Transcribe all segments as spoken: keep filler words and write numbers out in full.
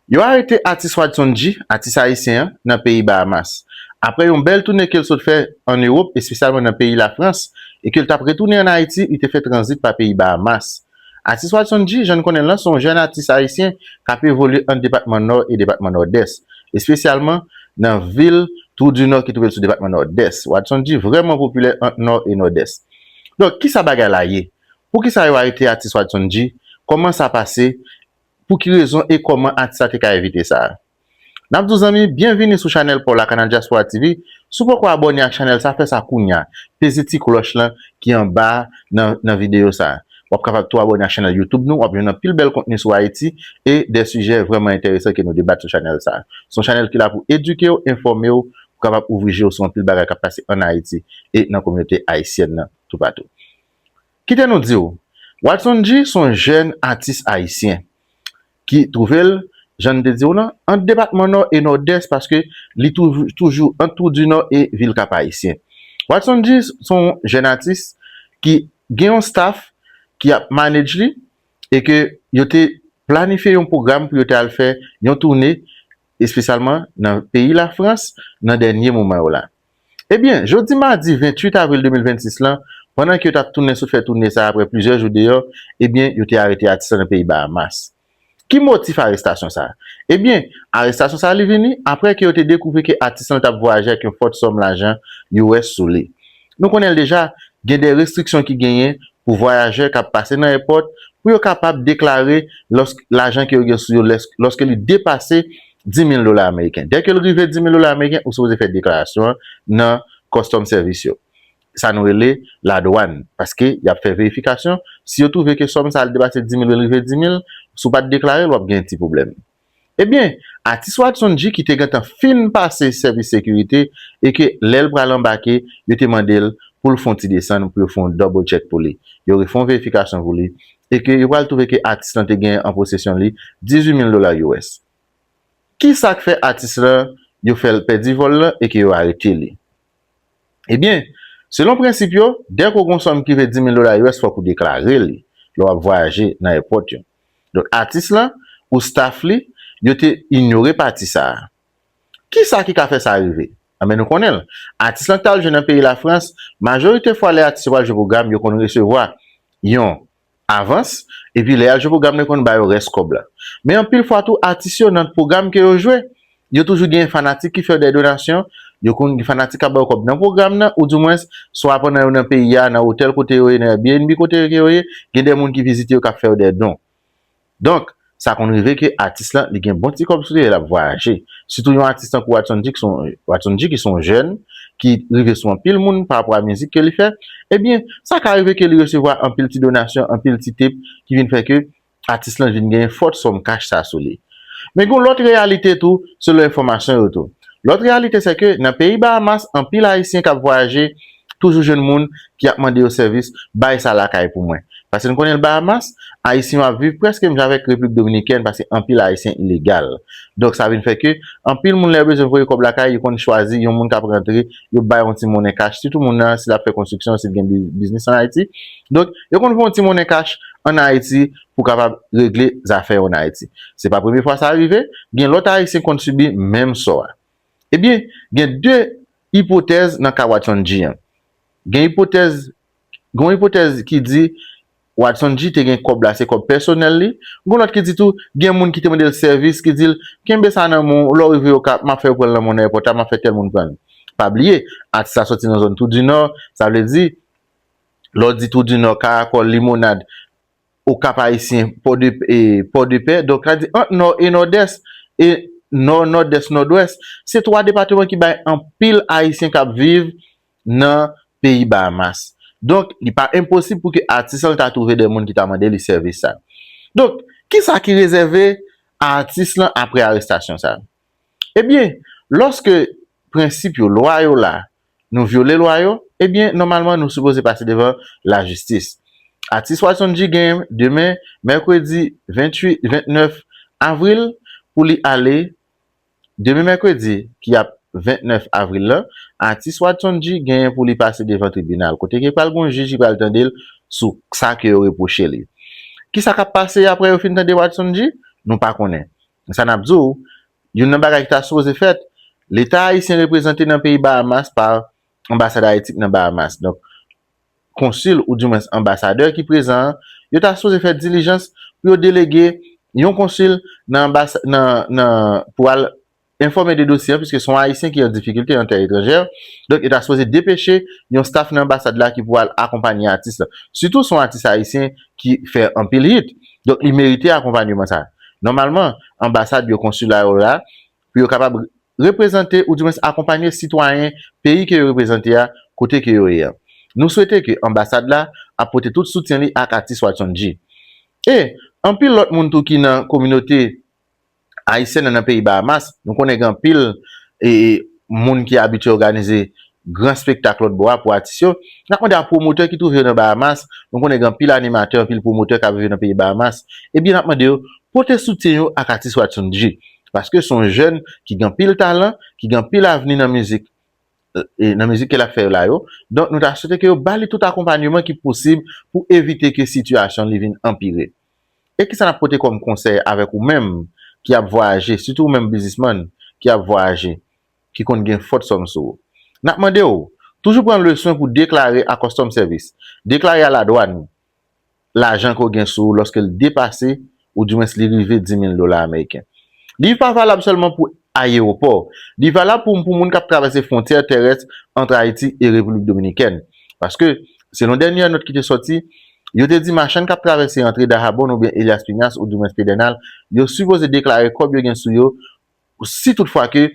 Yo arete atis Wadson G, atis ayisyen an, nan peyi Bahamas. Apre yon bèl toune ke l sot fè ann Ewòp, espesyalman nan peyi Lafrans, e ke l t ap retounen ann Ayiti, li te fè tranzit pa peyi Bahamas. Atis Wadson G, jan n konnen l lan, se yon jèn atis ayisyen k ap evolye ant depatman Nò e depatman Nòdès, espesyalman nan vil Twou di Nò ki twouve l sou depatman Nòdès. Wadson G vrèman popilè ant Nò e Nòdès. Donk, kisa bagay la ye? Poukisa yo arete atis Wadson G? Kòman sa pase? Pou ki rezon e kòman atis la te ka evite sa? N ap di w zanmi, byenvini sou chanèl pa w la, Kanal Diaspora T V. Si w poko abòne ak chanèl sa, fè sa kounya. Peze ti klòch lan ki anba a nan, nan videyo sa a. W ap kapab tou abòne ak chanèl YouTube nou, w ap jwenn anpil bèl kontni sou Ayiti e de sijè vrèman enteresan ke nou debat sou chanèl sa a. Se yon chanèl ki la pou edike w, enfòme w, pou kapab ouvri je w sou anpil bagay k ap pase ann Ayiti e nan kominote ayisyèn nan toupatou. Kite nou di w, Wadson G se yon jèn atis ayisyen ki twouve l, jan n te di w lan, ant depatman Nò e Nòdès paske li touv- toujou ant Twou di Nò e vil Kap Ayisyen. Wadson G se yon jèn atis ki gen yon staff ki ap manage li e ke yo te planifye yon pwogram pou yo te al fè yon toune, espesyalman nan peyi Lafrans, nan dènye moman yo la. Ebyen, jodi madi venntuit avril de mil vennsis lan, pandan ke yo t ap tounen sot fè toune sa a apre plizyè jou deyò, ebyen, yo te arete atis la nan peyi Bahamas. Ki motif arestasyon sa a? Ebyen, arestasyon sa a li vini apre ke yo te dekouvri ke atis lan t ap vwayaje ak yon fòt sòm lajan U S sou li. Nou konnen l deja, gen de restriksyon ki genyen pou vwayajè k ap pase nan èpòt, pou yo kapab deklare lòs- lajan ke yo gen sou yo lès- lòske li depase dis mil dola ameriken. Dèke l rive dis mil dola ameriken, ou sipoze fè deklarasyon an nan Customs Service yo. Sa nou rele ladwàn, paske y ap fè verifikasyon. Si yo twouve ke sòm sa a depase dis mil, li rive dis mil, si w pa t deklare l, w ap gen ti pwoblèm. Ebyen, atis Wadson G ki te gentan fin pase sèvis sekirite e ke lè l pral anbake, yo te mande l pou l fè yon ti desann pou yo fè yon double check pou li. Yo refè yon verifikasyon pou li e ke yo pral twouve ke atis lan te gen an posesyon li dizuit mil dola U S. Kisa k fè atis lan yo fè l pèdi vòl lan e ke yo arete li? Ebyen, selon prensip yo, dèke w gen yon sòm ki rive dis mil dola U S, fòk ou deklare li lè w ap vwayaje nan èpòt yo. Donk, atis lan ou staff li, yo te inyore pati sa a. Kisa ki ka fè sa rive? Anben, nou konnen l. Atis lan k t al jwe nan peyi Lafrans, majorite fwa lè atis yo pral jwe pwogram, yo konn resevwa yon avans, epi lè y al jwe pwogram nan, yo konn ba yo rès kòb la. Men anpil fwa tou, atis yo nan pwogram ke yo jwe, yo toujou gen fanatik ki fè yo de donasyon, yo konn gen fanatik k ap ba yo kòb nan pwogram nan, oudimwens, swa pandan yo nan peyi a, nan otèl kote yo ye, nan Airbnb kote yo ye, gen de moun ki vizite yo k ap fè yo de don. Donk, sa konn rive ke atis lan, li gen bon ti kòb sou li, l ap vwayaje. Sitou yon atis tankou Wadson G, ki se yon, Wadson G, ki se yon jèn, ki rive sou anpil moun pa rapò a mizik ke li fè, ebyen, sa ka rive ke li resevwa anpil ti donasyon, anpil ti tip, ki vin fè ke atis lan vin gen fòt sòm kach sa sou li. Men gen yon lòt reyalite tou, selon enfòmasyon yo tou. Lòt reyalite, se ke nan peyi Bahamas, anpil Ayisyen k ap vwayaje toujou jwenn moun ki ap mande yo sèvis, bay sa lakay pou mwen. Paske nou konnen Bahamas, Ayisyen yo ap viv prèske menm jan avèk Repiblik Dominikèn, paske anpil Ayisyen ilegal. Donk, sa vin fè ke anpil moun, lè yo bezwen voye kòb lakay, yo konn chwazi yon moun k ap rantre, yo bay yon ti monnen kach, sitou moun nan, si l ap fè konstriksyon, si l gen bi- biznis ann Ayiti. Donk, yo konn voye yon ti monnen kach ann Ayiti pou kapab regle zafè yo ann Ayiti. Se pa premye fwa sa rive, gen lòt Ayisyen konn sibi menm sò a. Ebyen, gen de ipotèz nan ka Wadson G an. Gen ipotèz, gen yon ipotèz ki di Wadson G te gen kòb la, se kòb pèsonèl li. Gen lòt ki di tou, gen moun ki te mande l sèvis, ki di l, kenbe sa nan men w, lè w rive Okap, m ap fè yo pran l nan men w nan èpòt la, m ap fè tèl moun pran l. Pa bliye, atis la soti nan zòn Twou di Nò, sa vle di, lè w di Twou di Nò, Karakòl, Limonad, Okap Ayisyen, Pòdepè, e, Pòdepè. Donk, sa di ant Nò e Nòdès, e Nò, Nòdès, Nòdwès, se twa depatman ki bay anpil Ayisyen k ap viv nan peyi Bahamas. Donk, li pa enposib pou ke atis lan ta twouve de moun ki ta mande li sèvis sa. Donk, kisa ki rezève a atis lan apre arestasyon sa? Ebyen, lòske prensip yo, lwa yo la, nou vyole lwa yo, ebyen, nòmalman, nou sipoze pase devan lajistis. Atis Wadson G genyen demen, mèkredi venntuit, vennèf avril, pou li ale, demen mèkredi, ki ap vennèf avril lan, atis Wadson G genyen pou li pase devan tribinal, kote ke pral gen yon jij ki pral tande l sou sa ke yo repwoche li. Kisa k ap pase apre yo fin tande Wadson G? Nou pa konnen. Sa n ap di w, youn nan bagay ki ta sipoze fèt, Leta ayisyen reprezante nan peyi Bahamas pa anbasad Ayiti nan Bahamas. Donk, konsil oudimwens anbasadè ki prezan an, yo ta sipoze fè dilijans pou yo delege yon konsil nan anbasa-, nan, nan, pou al enfòme de dosye an, piske se yon Ayisyen ki an difikilte an tè etranjè. Donk, yo ta sipoze depeche yon staff nan anbasad la ki pou al akonpanye atis la. Sitou se yon atis ayisyen ki fè anpil hit. Donk, li merite akonpanyeman sa. Nòmalman, anbasad yo, konsila yo la, pou yo kapab reprezante oudimwens akonpanye sitwayen peyi ke yo reprezante a, kote ke yo ye a. Nou swete ke anbasad la ap pote tout soutyen li ak atis Watson G. E anpil lòt moun tou ki nan kominote ayisyèn nan, nan peyi Bahamas, nou konnen gen anpil, e, moun ki abitye òganize gran espektak lòt bò a pou atis yo. N ap mande a pwomotè ki twouve yo nan Bahamas, nou konnen gen anpil animatè, anpil pwomotè k ap viv nan peyi Bahamas, ebyen n ap mande yo pote soutyen yo ak atis Watson G. Paske se yon jèn ki gen anpil talan, ki gen anpil avni nan mizik, e, nan mizik ke l ap fè yo la yo. Donk, nou ta swete ke yo ba li tout akonpanyeman ki posib pou evite ke sitiyasyon li vin anpire. E kisa n ap pote kòm konsèy avèk ou menm ki ap vwayaje, sitou ou menm biznismann ki ap vwayaje, ki konn gen fòt sòm sou ou? N ap mande w, toujou pran lè swen pou deklare a Customs Service, deklare a ladwàn, lajan ke w gen sou ou lòske l depase, oudimwens li rive dis mil dola ameriken. Li pa valab sèlman pou ayewopò, li valab pou, pou moun k ap travèse fwontyè tèrès ant Ayiti e Repiblik Dominikèn. Paske, selon dènyè nòt ki te sòti, yo te di machann k ap travèse antre Dahabon oubyen Elias Piñas, oudimwens Pedènal, yo sipoze deklare kòb yo gen sou yo, si toutfwa ke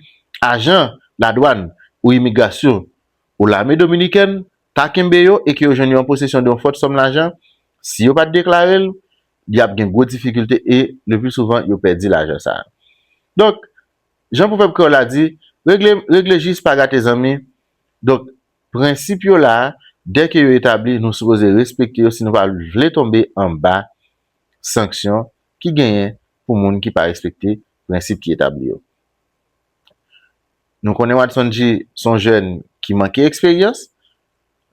ajan ladwàn ou imigrasyon ou lame dominikèn ta kenbe yo e ke yo jwenn yo an posesyon de yon fòt sòm lajan, si yo pa t deklare l, y ap gen gwo difikilte e le pli souvan yo pèdi lajan sa a. Donk, jan pwovèb kreyòl la di, regle, regle jis pa gate zanmi. Donk, prensip yo la a, dèke yo etabli, nou sipoze respekte yo si nou pa vle tonbe anba sanksyon ki genyen pou moun ki pa respekte prensip ki etabli yo. Nou konnen Watson G se yon jèn ki manke eksperyans.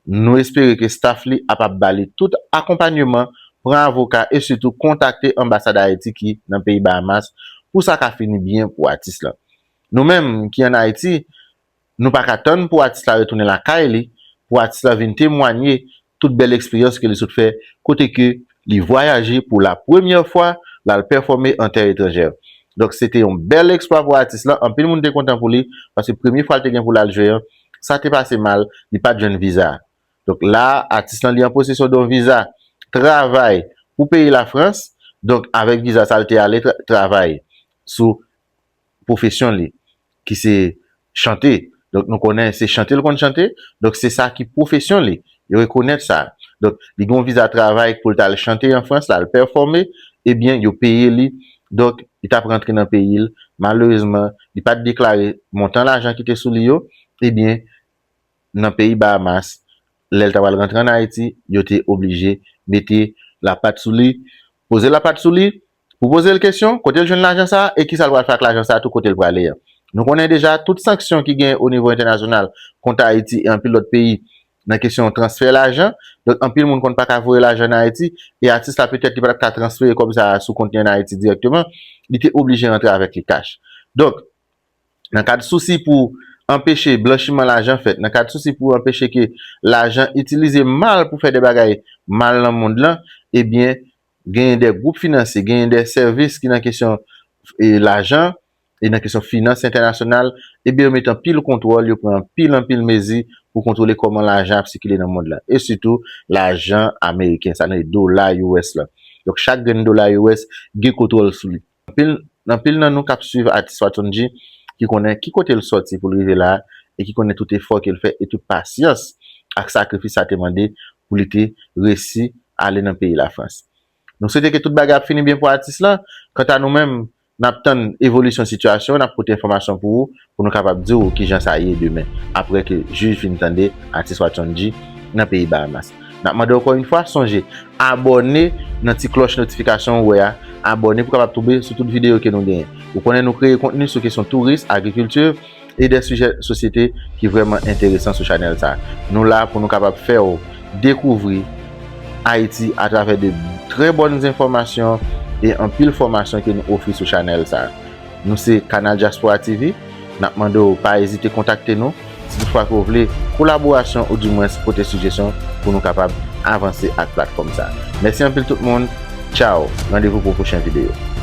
Nou espere ke staff li ap, ap ba li tout akonpanyeman, pran avoka e sitou kontakte anbasad Ayiti ki nan peyi Bahamas pou sa ka fini byen pou atis la. Nou menm ki ann Ayiti, nou pa ka tann pou atis la retounen lakay li, pou atis la vin temwanye tout bèl eksperyans ke li sot fè, kote ke li vwayaje pou la premyè fwa, l al pèfòme an tè etranjè. Donk, se te yon bèl eksplwa pou atis lan, anpil moun te kontan pou li, paske premye fwa l te gen pou l al jwe an, sa te pase mal, li pa t jwenn viza. Donk, la, atis lan, li an posesyon de yon viza travay pou peyi Lafrans. Donk, avèk viza sa, l te ale tra-, travay sou pwofesyon li, ki se chante. Donk, nou konnen se chante l konn chante. Donk, se sa ki pwofesyon li. Yo rekonèt sa. Donk, li gen yon viza travay pou l t al chante an Frans, l al pèfòme. Ebyen, yo peye li. Donk, li t ap rantre nan peyi l. Malerezman, li pa t deklare montan lajan ki te sou li yo. Ebyen, nan peyi Bahamas, lè l ta pral rantre ann Ayiti, yo te oblije mete lapat sou li, poze lapat sou li, pou poze l kesyon, kote l jwenn lajan sa a e kisa l pral fè ak lajan sa a tou kote l prale an. Nou konnen deja tout sanksyon ki gen o nivo entènasyonal kont Ayiti e anpil lòt peyi nan kesyon transfè lajan. Donk, anpil moun konn pa ka voye lajan ann Ayiti e atis la petèt li pa t ap ka transfere kòb sa a sou kont li ann Ayiti dirèkteman, li te oblije rantre avèk li kach. Donk, nan kad sousi pou anpeche blanchiman lajan fèt, nan kad sousi pou anpeche ke lajan itilize mal pou fè de bagay mal nan mond lan, ebyen, genyen de gwoup finansye, genyen de sèvis ki nan kesyon, e, lajan, e nan kesyon finans entènasyonal, ebyen, yo mete anpil kontwòl, yo pran anpil, anpil mezi pou kontwole kòman lajan ap sikile nan mond lan. E sitou, lajan ameriken, sa nou rele dola U S lan. Donk, chak grenn dola U S gen kontwòl sou li. Anpil, anpil nan nou k ap swiv atis Watson G, ki konnen ki kote l sòti pou l rive la a, e ki konnen tout efò ke l fè e tout pasyans ak sakrifis sa te mande pou li te resi ale nan peyi Lafrans. Nou swete ke tout bagay ap fini byen pou atis lan. Kanta nou menm, n ap tann evolisyon sitiyasyon an, n ap pote enfòmasyon pou ou, pou nou kapab di w kijan sa ye demen, apre ke jij fin tande atis Watson G nan peyi Bahamas. N ap mande w ankò yon fwa, sonje abòne nan ti klòch notifikasyon ou wè a, abòne pou w kapab tonbe sou tout videyo ke nou genyen. Ou konnen nou kreye kontni sou kesyon touris, agrikilti, e de sijè sosyete ki vrèman enteresan sou chanèl sa a. Nou la pou nou kapab fè w dekouvri Ayiti atravè de trè bòn enfòmasyon e anpil fòmasyon ke nou ofri sou chanèl sa a. Nou se Kanal Diaspora T V. N ap mande w pa ezite kontakte nou si toutfwa ke w vle kolaborasyon oudimwens pote sijesyon pou nou kapab avanse ak platfòm sa. Mèsi anpil tout moun. Tchaw. Randevou pou pwochen videyo.